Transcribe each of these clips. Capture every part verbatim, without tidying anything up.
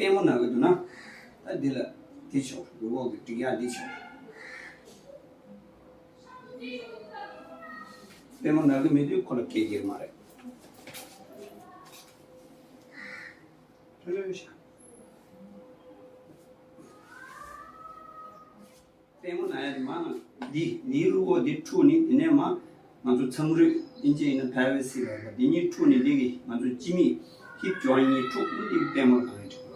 ལྟད་མོ་ན་གི་འདུག་ན། ད་འདི་ལ་འདི་ཆོག་རུ་བོག་གི་འགྲིག་ཡག་འདི་ཆོག་ལྟད་མོ་ན་གི་མི་འདུག་ཁོ་ལ་སྐད་སྒྱིར་མ་རེད། ལྷོད་ལྷོད་ཤག་ལྟད་མོ་ན་ཡ་དེ་མ་འདི་འདིའི་རུ་བོག་འདི་འཁྲུགས་ནི་འདི་ནས་མ་ང་ཚོ་མཚམས་རུས་ཨིན་ཇི་ཡིན་ན་ཕའི་ཝེ་སི་ལ་འདི་གཉིས་འཁྲུགས་ནི་འདི་གི་ང་ཚོ་སྤྱི་མིག་ཧིབ་ཇོ་ཡིན་གཉིས་འཁྲུགས་ནི་འདི་གི་ལྟད་མོ་གང་ཡིན་འགྲིག་གི་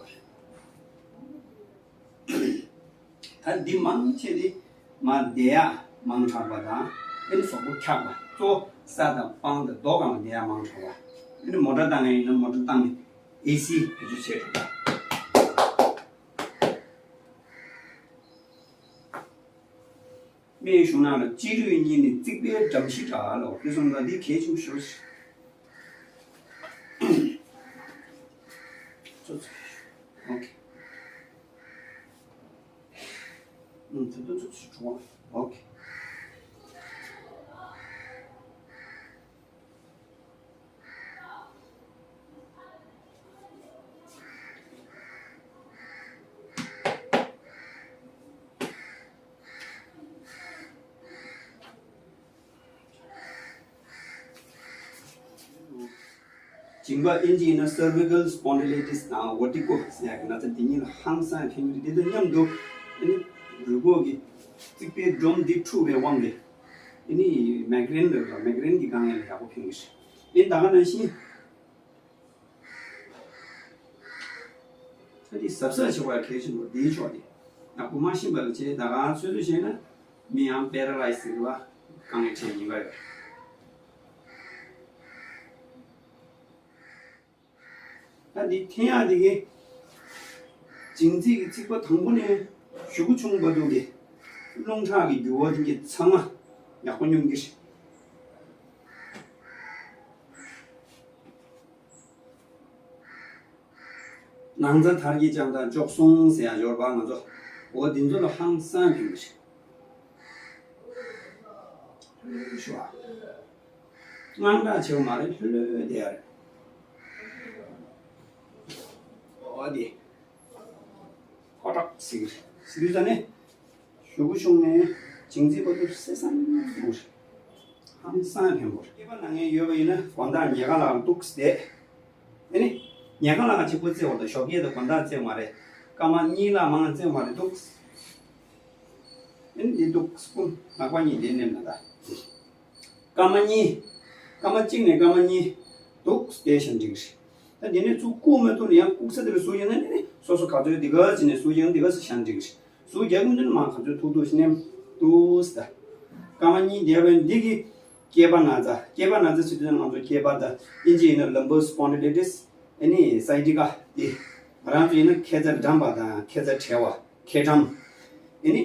རེད། ད་འདི་མང་ཆེ་འདི་མ་བསྡད་ཡག་མང་དྲགས་པ་དང་ཨེ་ནི་གཟུགས་པོ་འཁྱག་པ་གཙོ་བོ་ས་དང་སྤང་དང་རྡོ་སྒང་ལ་བསྡད་ཡག་མང་དྲགས་པ། ཨེ་ནི་མོ་ཊ་བཏང་ཡག་ཡིན་ན་མོ་ཊ་བཏང་ནས་ཨེ་སི་བེད་སྤྱོད་བྱས་དྲགས་པ། སྨན་གཞུང་ནང་ལ་སྤྱི་རུས་གཉིས་ནི་རྩིག་པའི་འགྲམ་གཞི་འདྲ་ལོ། དེ་སོང་ཙང་འདི་གལ་ཆེན་པོ་ཞེ་པོ་ཞིག་ཨོ་ཁེ། ཨུམ། ད་དུང་ཚུགས་སུ་འགྲོ་བ། ཨོ་ཁེ། མཇིང་པ་ཨིན་ཇི་ཡིན་ན་cervical spondylitis དང་vertigo ཟེར་ཡག་གི་ན་ཚ་འདི་གཉིས་ལ་ཧང་སང་ཕན་གྱི་རེད། དེ་དང་མཉམ་དུ་ཨ་ནི་རུས་ཁོག་གི་རྩིག་པའི་སྒྲོམ་འདི་འཁྲུགས་པའི་དབང་གིས་ཨ་ནི་མའི་གྷི་རེན་ལ་མའི་གྷི་རེན་གྱི་དཀའ་ངལ་ལ་ཡག་པོ་ཕན་གྱི་རེད། ཨ་ནི་ད་ག་ནང་བཞིན། ད་འདི་གཟབ་གཟབ་བྱེད་དགོས་གལ་ཆེན་པོ་འདིའི་ཕྱོགས་དེ་ཡག་པོ་མ་ཤེས་པ་ལ་བྱས་ད་ག་ཚོད་ཚོད་བྱས་ན་མི་ཡང་པེ་ར་ལའི་སི་ཟེར་བ་དཀའ་ངལ་འཕྲད་ཉེན་ཁ་ཡོད། ད་འདི་འཐེན་ཡག་འདི་གི་མཇིང་རྩིབ་ཀྱི་རྩིག་པ་དང་པོ་ནས་གཞུག་གུ་ཆུང་བར་དུ་གི་རླུང་ཁྲག་གི་རྒྱུ་བ་འདི་གི་ཚང་མ་ཡག་པོ་སྙོམས་ཀྱི་རེད། ནང་རྩ་དར་གྱི་ལྕགས་མདའ་འཇོག་སོང་ཟེར་ཡག་འབྱོར་པ་ང་ཚོ་འོ་འདི་ཚོ་ལ་ཧང་སང་ཕན་གྱི་རེད། ཤོག་དངངས་སྐྲག་བྱེད་དགོས་མ་རེད། ལྷོད་ལྷོད་བསྡད་ཡག་རེད། འོ་འདི་ཧོ་ཀྲག་ཟེར་གྱི་རེད། ཟེར་དུས་ཙ་ནས། གཞུག་གུ་ཤོང་ནས་མཇིང་རྩིབ་བར་དུ་སེ་སང་འདུག་ཧང་སང་ཕན་པོ་རེད། སྐེད་པ་ན་མཁན་ཡོད་པ་ཡིན་ན་དགོང་དག་ཉལ་ཁང་ལ་འདུག་བསྡད། ཨ་ནི། ཉལ་ཁང་ལ་གཅིག་པོ་བཙལ་བ་དང་ཞོགས་ཀས་དང་དགོང་དག་བཙལ་བ་མ་རེད། སྐར་མ་གཉིས་ལ་མང་བཙལ་བ་མ་རེད་འདུག་ཨ་ནི་འདི་འདུག་སྐུ་ལག་པ་གཉིས་འདི་མནན་ན་ད། སྐར་མ་གཉིས། སྐར་མ་གཅིག་ནས་སྐར་མ་གཉིས། འདུག་བསྡད་བཞིན་འགྲིག་རེད། ད་འདི་ནས་ཚུར་བཀུག་མ་ཐུབ་ན་ཡང་བཀུག་ས་དེ་ལ་ཟུག་ཡོང་ན་ནི་སོ་སོ་ག་ཚོད་འདི་ག་ཅིག་ནས་ཟུག་ཡོང་འདི་ག་ས་བཞག་འགྲིག་རེད། ཟུག་རྒྱག་གི་མི་འདུག་ན་མར་ག་ཚོད་ཐུག་ཐུག་ཞིག་ནས་འདུག་ཟེར། སྐར་མ་གཉིས་བསྡད་པའི་འདི་གི་སྐེད་པ་ན་ཚ། སྐེད་པ་ན་ཚ་ཟེར་དུས་ང་ཚོ་སྐེད་པ་དང་ཨིན་ཇི་ཡིན་ན་lumbar spondylitis ཨ་ནི་sciatica འདི། ང་རང་ཚོ་ཡིན་ན་ཁེ་ཚ་འགྲམ་པ་དང་ཁེ་ཚ་བྲེལ་བ། ཁེ་ཊམ། ཨེ་ནི།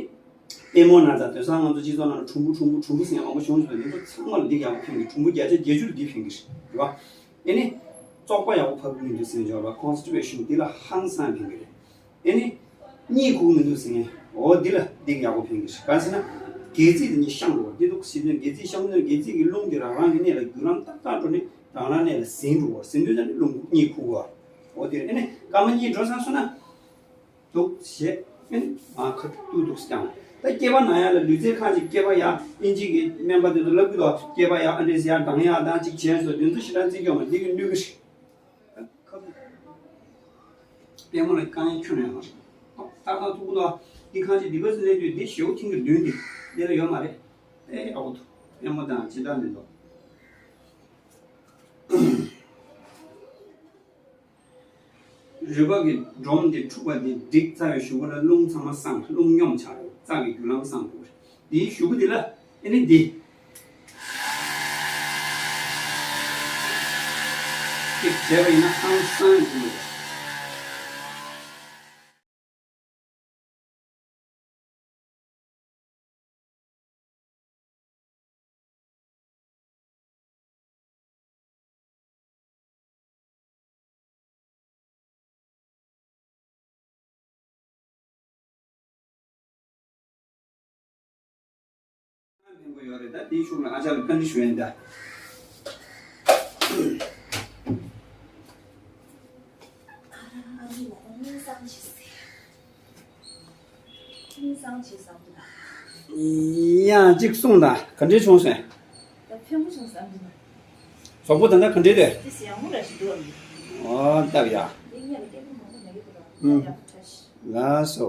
པུས་མོ་ན་ཚ། དེང་སང་ང་ཚོ་སྤྱི་ཚོགས་ནང་ལ་གྲུམ་བུ་གྲུམ་བུ་གྲུམ་བུ་ཟེར་མཁན་མང་པོ་བྱུང་འདུག་འདི་ཚོ་ཚང་མ་ལ་འདི་ཡག་པོ་ཕན་གི། གྲུམ་བུ་བརྒྱ་ཆ་བརྒྱད་ཅུ་ལ་འདི་ཕན་གི་རེད་བ། ཨེ་ནི། བཙོག་པ་ཡག་པོ་ཕབ་གི་མི་འདུག་ཟེར་ནས་འབྱོར་བ་constipation འདི་ལ་ཧང་སང་ཕན་གི་རེད། ཨེ་ནི། གཉིད་ཁུག་མི་འདུག་ཟེར་མཁན་འོ་འདི་ལ་འདི་ཡག་པོ་ཕན་གི་རེད། གང་ཟེར་ན། སྒལ་ཚིགས་འདི་གཉིས་བཤང་དགོས། འདི་འདུག་ཟེར་དུས་སྒལ་ཚིགས་བཤང་དུས་སྒལ་ཚིགས་ཀྱི་རླུང་འདི་རང་རང་གི་གནས་ལ་བརྒྱུད་རིམ་ཏག་ཏག་འགྲོ་ནས་རང་རང་གནས་ལ་ཟིན་འགྲོ་བ། ཟིན་དུས་ཙམ་ནས་རླུང་གཉིད་ཁུག་གོ་འོ་འདི་རེད། ཨེ་ནི་སྐར་མ་གཉིས་འགྲོ་ཚར་སོང་ན། འདུག་བྱས། ཨེ་ནི་མར་ཁ་ཐུག་འདུག་སེ་བརྐྱངས། ད་སྐེད་པ་ན་ཡག་ལ་ལུས་རྩལ་ཁག་ཅིག་སྐེད་པ་ཡར་ཨིན་ཇི་གི་སྨན་པ་དེ་ཚོ་ལབ་གི་འདུག་སྐེད་པ་ཡར་ཨ་འདྲས་ཡར་ལྡང་ཡག་དང་ཅིག་བྱས་སོ་དེ་ཚོ་ཞེ་དྲག་རྩིས་སྐྱོང་བ་འདི་གི་གནོད་གི་རེད། ད་ཁ་བུ། པུས་མོ་ལ་དཀའ་ངལ་ཁྱོན་ནས་ཡོད་མ་རེད། ཏག་ཏག་ཐུག་གི་འདུག་འདི་ཁ་ཅིག་འདི་ག་ཚོད་ལེན་དུས་འདི་ཞེའུ་ཐིང་གི་མདུན་འདི་འདི་ལ་ཡོད་མ་རེད། ཨེ་ཨ་བོ་ཐུ། པུས་མོ་དང་ཇི་ལྟར་མི་འདུག་རུས་པ་གི་སྒྲོམ་དེ་འཁྲུགས་པ་དེ་འགྲིག་ཚར་བའི་གཞུག་གུ་ལ་རླུང་ཚང་མ་སངས། རླུང་སྙོམས་ཆགས་རེད། རྩ་གི་རྒྱུ་ལམ་སངས་འགྲོ་གི་རེད། དེའི་གཞུག་གུ་དེ་ལ་ཨེ་ནི་འདི་ཅིག་བྱས་པ་ཡིན་ན་ཧང་སང་འགྲོ་གི་རེད། ཕན་པོ་ཡོད་རེད། ད་དེའི་ཤུགས་ལ་ཨ་ཅག་ལ་བཀའ་འདྲི་ཞུ་ཡིན་ད། ཨ་ཅག་ལ་ཨ་ནི་ས་ ཡང་གཅིག་གསུངས་དང་ག་འདྲས་བྱུང་ཟེར། ད་ཕན་པོ་བྱུང་བསམ་གྱི་འདུག་བཟང་པོ་ད་ལྟ་ག་འདྲས་རེད། དེ་ཡག་མོ་ར་ཞིག་འདུག་ཨ། ཨོ་སྟབས་ཡག་དེ་ངས་ལ་སྐད་པོ་མང་པོ་ཉན་གྱི་འདུག་ཨ། ཡག་པོ་འདྲ་ཞིག་ལགས་སོ།